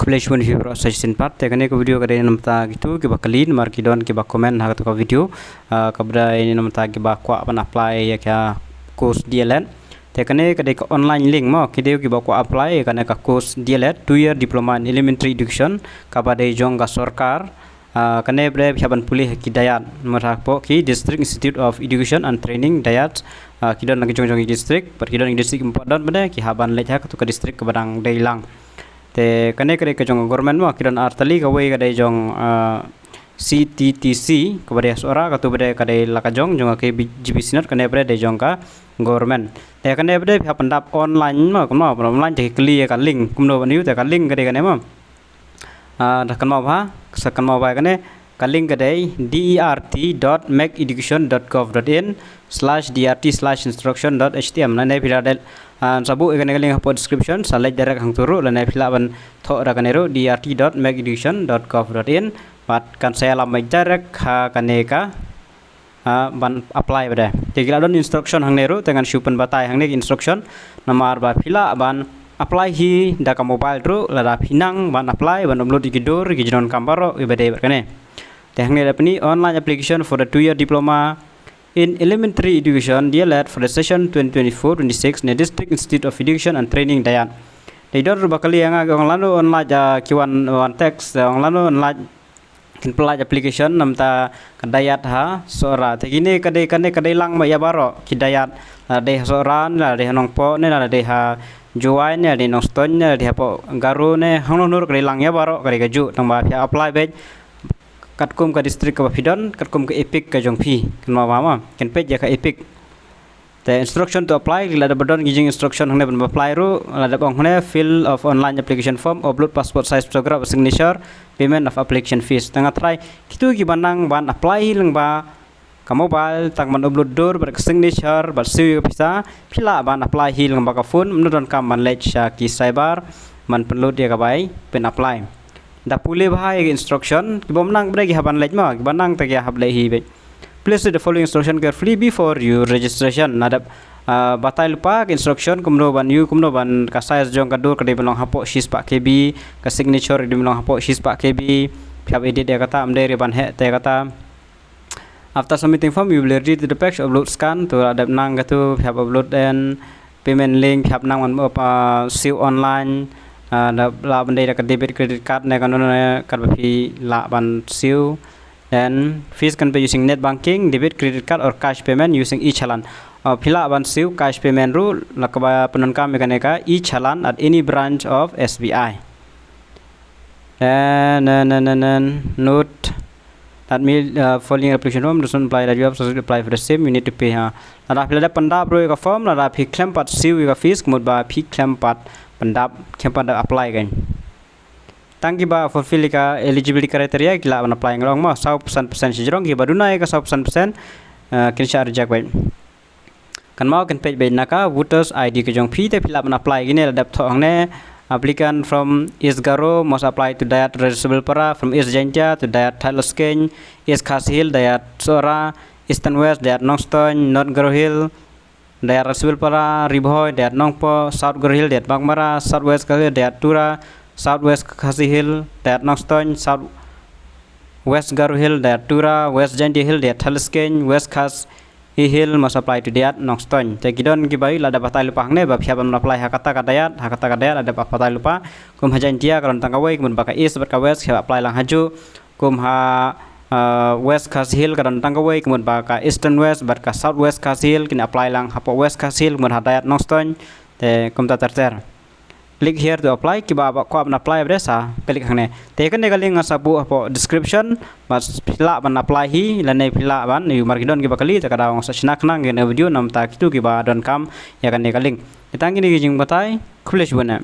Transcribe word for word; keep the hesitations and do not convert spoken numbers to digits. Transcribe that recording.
Khublei shibun ïa phi baroh sa shisien pat. Te kane ka video ka dei namar ta kitu kiba kylli, namar ki don kiba comment ha katu ka video. Ah, kaba dei namar ta kiba kwah ban apply ïa ka course D L Ed. Te kane ka dei ka online link mo, ki dei kiba kwah apply ïa kane ka course D L Ed, two year diploma in elementary education, kaba dei jong ka sorkar. Ah, kane ba dei phi hap ban pule ha ki DIET, namar hapoh ki District Institute of Education and Training, DIET. Ah, ki don na ki jong jong ki district, bad ki don ki district ba ym pat don pat de, ki hap ban leit ha katu ka district kaba dang dei lang. Te kane ka dei ka jong ka government mo, ki don ar tylli, kawei ka dei jong, ah, C T T C, kaba dei ha Sohra, katu ba dei ka dei la ka jong jong ka K G B C North, kane ba dei jong ka government. Te kane ba dei phi hap ban dap online mo, kumno, online te ki kylli ïa ka link, kumno ban ïoh, te ka link ka dei kane mo. Ah, da kynmaw bha, sa kynmaw bha kane, ka link ka dei D E R T dot mac education dot gov dot in slash D R T slash instruction dot H T M. Lane phi la dei, ah, sa buh ïa kane ka link hapoh description, sa leit direct hangtu ruh, lane phi lah ban thoh da kane ruh, D E R T dot mac education dot gov dot in, bad kan sa ïalam beit direct ha kane ka, ah, ban apply beit de. Te ki la don instruction hangne ruh, te ngan shu pynbatai hangne ki instruction, namar ba phi lah ban apply hi da ka mobile ruh, lada phi nang ban apply, ban upload ïa ki dur, ïa ki jingdonkam baroh, ïa ba dei bad kane. Te hangne da pyni online application for the two year diploma in elementary education, D L Ed, for the session twenty twenty-four twenty-six, na District Institute of Education and Training, DIET. Te don ruh ba kylli ïa nga, ong lano online, ah, ki wan, wan text, ong lano online kin pynlait application namar ta ka DIET ha Sohra. Te kine ka dei, kane ka dei lang ma ïa baroh ki DIET. Lada dei ha Sohra ne, lada dei ha Nongpoh ne, lada dei ha Jowai ne, lada dei Nongstoiñ ne, lada dei hapoh Garo ne, hangno hangno ka dei lang ïa baroh, ka dei kajuh, tang ba phi apply beit katkum ka district kaba phi don, katkum ka EPIC ka jong phi. Kynmaw bha mo, kin peit ïa ka EPIC. Te instruction to apply, lada ba don ki jing instruction hangne ban apply ruh, lada ba ong hangne fill of online application form, upload passport size photograph, signature, payment of application fees. Te nga tharai kitu kiba nang ban apply hi lyngba ka mobile, tang ban upload dur, bad ka signature, bad siew ïa ka pisa, phi lah ban apply hi lyngba ka phone, ym donkam ban leit sha ki cyber ban pynlut ïa ka bai pyn-apply. Da pule bha ïa ki instruction, kiba ym nang ba dei ki hap ban leit mo, kiba nang te ki hap leit hi beit. Please read the following instruction carefully before you registration. Lada, ah, batai lypa ka instruction kumno ban ïoh, kumno ban, ka size jong ka dur ka dei ban long hapoh shispah K B, ka signature ka dei ban long hapoh shispah K B, phi hap edit ïa kata, ym dei ruh ban heh te ïa kata. After submitting form, you will ready to the page, upload scan, to la dep nang katu, phi hap upload then payment link, phi hap nang ban, uh, siew online, uh, da la ban dei da ka debit credit card ne kano ne, kat ba phi lah ban siew. Then fees can pay using net banking, debit credit card or cash payment using e-challan. Uh, phi lah ban siew cash payment ruh, la kaba pyndonkam ïa kane ka e-challan at any branch of S B I. Then, then, then, then, then, note that may, uh, following application form doesn't apply that you have to apply for the same, you need to pay, ha. Lada phi la dep pyndap ruh ïa ka form, lada phi khlem pat siew ïa ka fees, ka mut ba phi khlem pat pyndap, khlem pat apply kein. Tang kiba fulfill ïa ka eligibility criteria ki lah ban apply, nga ong mo, saw percent percent shajrong, kiba duna ïa ka saw percent percent, uh, kin shah reject beit. Kynmaw, kin peit beit na ka voters I D ka jong phi, te phi lah ban apply kine, la dep thoh hangne, applicant from East Garo must apply to DIET Rainsawbulpara, from East Jaintia to DIET Thadlaskein, East Khasi Hills DIET Sohra, Eastern West DIET Nongstoiñ, North Garo Hills DIET Rainsawbulpara, Ri Bhoi DIET Nongpoh, South Garo Hills DIET Baghmara, South West Garo Hills DIET Tura, South West Khasi Hills DIET Nongstoiñ, South West Garo Hills DIET Tura, West Jaintia Hills DIET Thadlaskein, West Khasi Hills must apply to DIET Nongstoiñ. Te ki don kiba ïoh, lada batai lypa hangne ba phi hap ban apply ha kata ka DIET, ha kata ka DIET, lada ba batai lypa, kum ha Jaintia ka don tang kawei, ka mut ba ka East bad ka West ki hap apply lang hajuh, kum ha, uh, West Khasi Hills ka don tang kawei, ka mut ba ka Eastern West bad ka South West Khasi Hills kin apply lang hapoh West Khasi Hills, ka mut ha DIET Nongstoiñ, te kumta ter ter. Click here to apply, kiba ba kwah ban apply ba dei sa click hangne. Te kane ka link nga sa buh hapoh description, ba phi lah ban apply hi, lane phi lah ban, ïa mar ki don kiba kylli, te ka daw nga sa shna khnang ïa kane ka video namar ta kitu kiba donkam ïa kane ka link. Te tang kine ki jingbatai, khublei shibun eh.